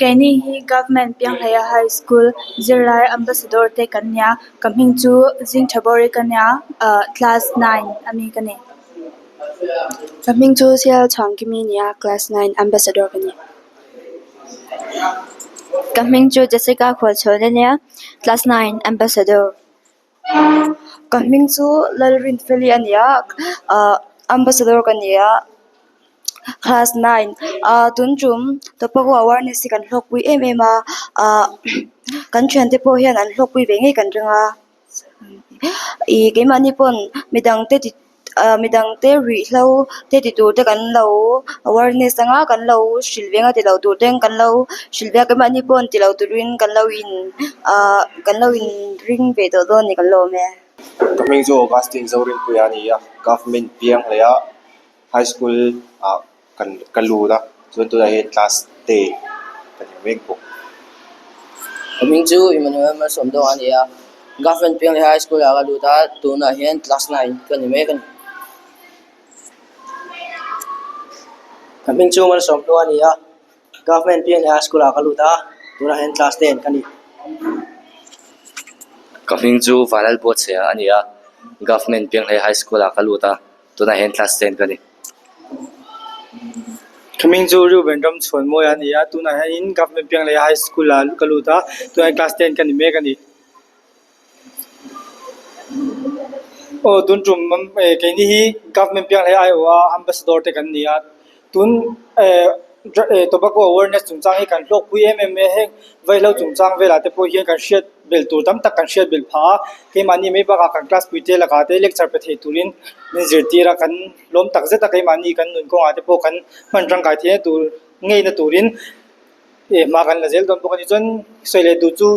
Keini hi Government Pianghleia High School zirlai Ambassador te kan nia ka hming chu Zingthabawri ka nia ah class nine ami ka ni. Ka hming chu Sial Chhuangkimi nia class nine Ambassador ka ni. Ka hming chu Jessica Khualchhawn ania class nine Ambassador. Ka hming chu Lalrinfeli a ni a ah Ambassador ka ni a class nine ah tun tum tobacco awareness hi kan hlawkpui em em a ah kan thiante pawh hian an hlawkpui ve ngei kan ring a ih keimahni pawn midangte ti ah midangte ruihhlo te ti tur te kan lo awareness anga kan lo hrilh ve anga ti lo tur ten kan lo hrilh ve a keimahni pawn ti lo turin kan lo in ah kan lo in ring ve tawh dawn a ni kan lawm e. Ka hming chu Augustine Zorinpuia a ni a government piang hle a high school ah kan ka lut a chuan tunah hian class ten ka ni mek bawk. Ka hming chu Emmanuel Malsawmdawnga a ni a government piang leh high school ah ka lut a tunah hian class nine ka ni mek a ni. Ka hming chu Malsawmhlua a ni a government piang leh high school ah ka lut a tunah hian class ten ka ni. Ka hming chu Vanlalbuatchhia a ni a government piang leh high school ah ka lut a. Tunah hian class ten ka ni. Ka hming chu Reuben Ramchhuanmawia a ni a, tunah hianin Government Pianglei High School ah ka lut a, tunah hian class ten ka ni mek a ni. Aw tun tum keini hi Government Pianglei aiawha Ambassador te kan ni a, tun Tobacco awareness chungchang hi kan hlawkpui em em mai a, heng vaihlo chungchang velah te pawh hian kan hriat belh tur tam tak kan hriat belh phah a, keimahni mai bakah kan class puite lakah te lecture pe thei turin min zirtir a, kan lawm tak zet a keimahni kan nun kawngah te pawh kan hman tangkai theihna tur ngeina turin hma kan la zel dawn bawk a ni. Chuan sawi leh duh chu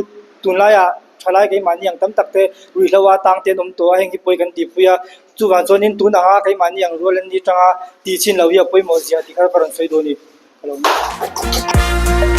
tunlaiah thalai keimahni ang tam tak te ruihhlo a tang te an awm tawh a, heng hi pawi kan tihpui a, chuvang chuanin tun anga keimahni ang rual an ni atanga tih chhin loh hi a pawimawh zia tih kha ka rawn sawi duh a ni. Awi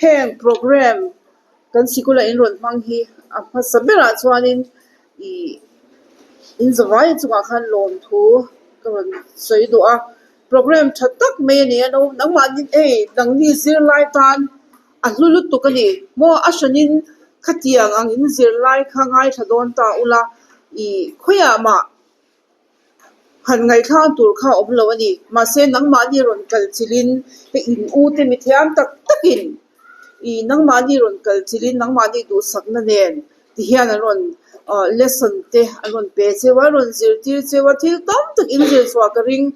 heng program kan sikula in rawn hmang hi a hmasa berah chuanin ih in zavai chungah khan lawmthu ka rawn sawi duh a program tha tak mai a ni a nangmahni hei nangni zirlai tan a hlu lutuk a ni maw a hranin khatiang ang in zirlai kha ngaithla dawn ta ula ih khawiah mah han ngaihthlak tur kha a awm lo a ni mahse nangmahni rawn kal chilhin hei in u te mithiam tak takin ih nangmahni rawn kal chilhin nangmahni duhsakna nen ti hian an rawn ah lesson te an rawn pe cheu a an rawn zirtir cheu a thil tam tak in zir chhuah ka ring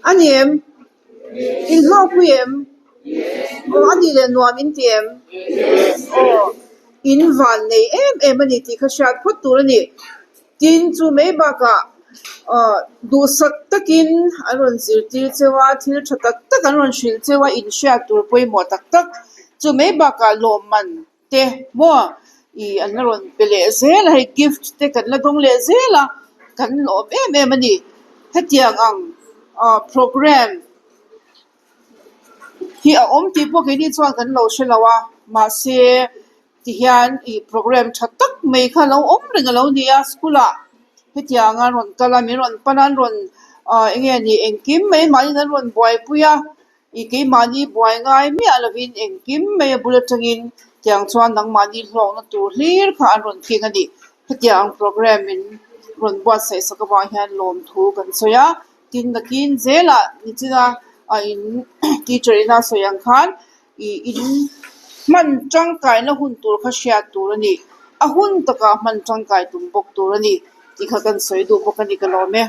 a ni em in hlawkpui em aw a nih leh nuam in ti em aw in van nei em em a ni tih kha hriat phawt tur a ni. Tin, chu mai bakah duhsak takin an rawn zirtir cheu a, thil tha tak tak an rawn hrilh cheu a, inhriat tur pawimawh tak tak. Chu mai bakah lawmman te maw ih an la rawn pe leh zel a, hei gift te kan la dawng leh zel a, kan lawm em em a ni. Hetiang ang programme hi a awm tih pawh keini chuan kan lo hre lo a, mahse Tihian ih program tha tak mai kha lo awm reng a lo ni a school ah hetiang a rawn kal a min rawn pan a an rawn ah eng nge ni engkim mai mahni an rawn buaipui a ih keimahni buai ngai miah lovin engkim mai a bul atangin tiang chuan nangmahni hlawkna tur hlir kha an rawn keng a ni hetiang ang program in rawn buatsaih sak avang hian lawmthu kan sawi a tin nakin zelah nichina a in teacher ina sawi ang khan. Ih in hman tangkaina hun tur kha hriat tur a ni. A hun takah hman tangkai tum bawk tur a ni tih kha kan sawi duh bawk a ni ka lawm e.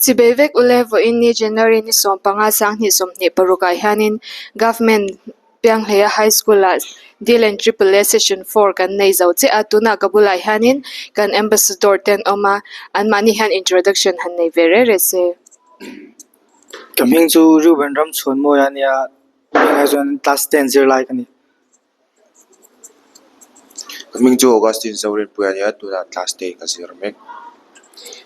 Chibei vek ule vawiin ni January ni 15 2026 ah hianin Government Pianghleia High School ah Deal and Triple A Session 4 kan nei zo che a, tunah ka bulah hianin kan Ambassador te an awm a, anmahni hian introduction han nei ve reh reh se. Ka hming chu Reuben Ramchhuanmawia a nia, tunah chuan class ten zirlai ka ni. Ka hming chu Augustine Zorinpuia a nia, tunah class ten ka zir mek.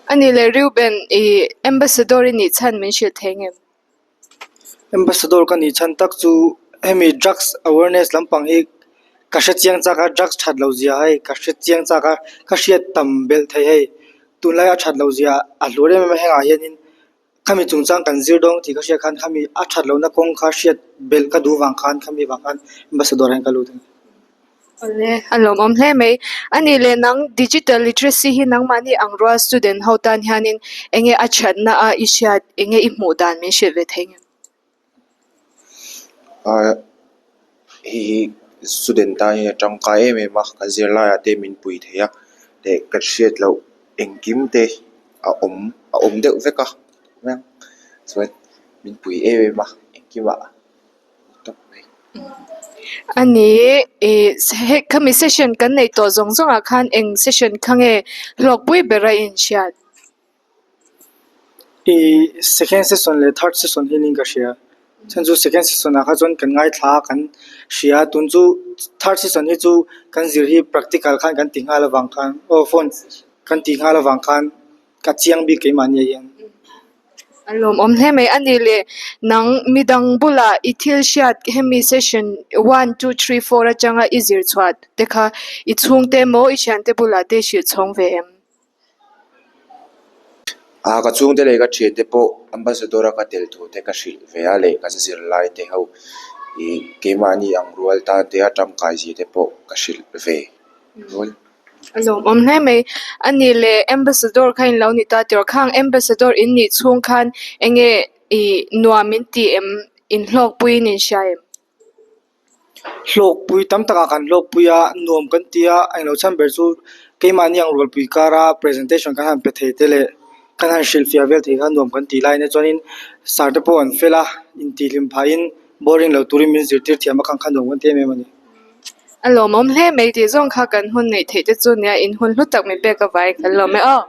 Ani leh Reuben i Ambassador i nih chhan min hrilh thei ngem? Ambassador ka nih chhan tak chu hemi drugs awareness lampang hi ka hre chiang chak a, drugs that loh zia hei ka hre chiang chak a, ka hriat tam belh thei hei. Tunlai a that loh zia a hluar em em a, hengah hianin khami chungchang kan zir dawn tih ka hriat khan khami a that lohna kawng kha hriat belh ka duh vang khan khami vang khan ambassador ah hian ka lut a ni. Awle, a lawmawm hle mai. A nih leh nang digital literacy hi nangmahni ang rual student ho tan hianin enge a thatna a i hriat, enge i hmuh dan min hrilh ve thei ngem? Ahh hei hi student tan hian a tangkai em em a, kan zirlaiah te min pui thei a leh kan hriat loh engkim te a awm a awm deuh vek a chuan min pui em em a engkimah tawp mai. A ni ih hei khami session kan neih tawh zawng zawngah khan eng session kha nge hlawkpui ber a inhriat? Ih second session leh third session hi niin ka hria. Chhan chu second session ah kha chuan kan ngaithla a kan hria a tun chu third session hi chu kan zir hi practical khan kan ti nghal avang khan aw phone kan tih nghal avang khan ka chiang bik keimahni ah hian. A lawmawm hle mai a ni le nang midang bulah i thil hriat hemi session one two three four atanga i zir chhuah te kha i chhungte emaw i thiante bulah te i hrilh chhawng ve em? Ah ka chhungte leh ka thiante pawh ambassador a ka tel thu te ka hrilh ve a leh ka zirlai te ho ih keimahni ang rual tan te a tangkai zia te pawh ka hrilh ve rual. A lawmawm hle mai. A nih leh ambassador kha in lo ni ta tawh khang ambassador in nih chhung khan enge ih nuam in tih em inhlawkpuiin in hria em? Hlawkpui tam takah kan hlawkpui a, nuam kan ti a, englo chhan ber chu keimahni ang rualpui kara presentation kan han pe thei te leh kan han hrilhfiah vel thei kha nuam kan tih lai ania chuanin sir te pawh an fel a, intihhlim phahin boring lo turin min zirtir thiam a khang kha nuam kan ti em em a ni. A lawmawm hle mai tih zawng kha kan hun neih theih te chu nia in hun hlu tak min pek avangin kan lawm e aw.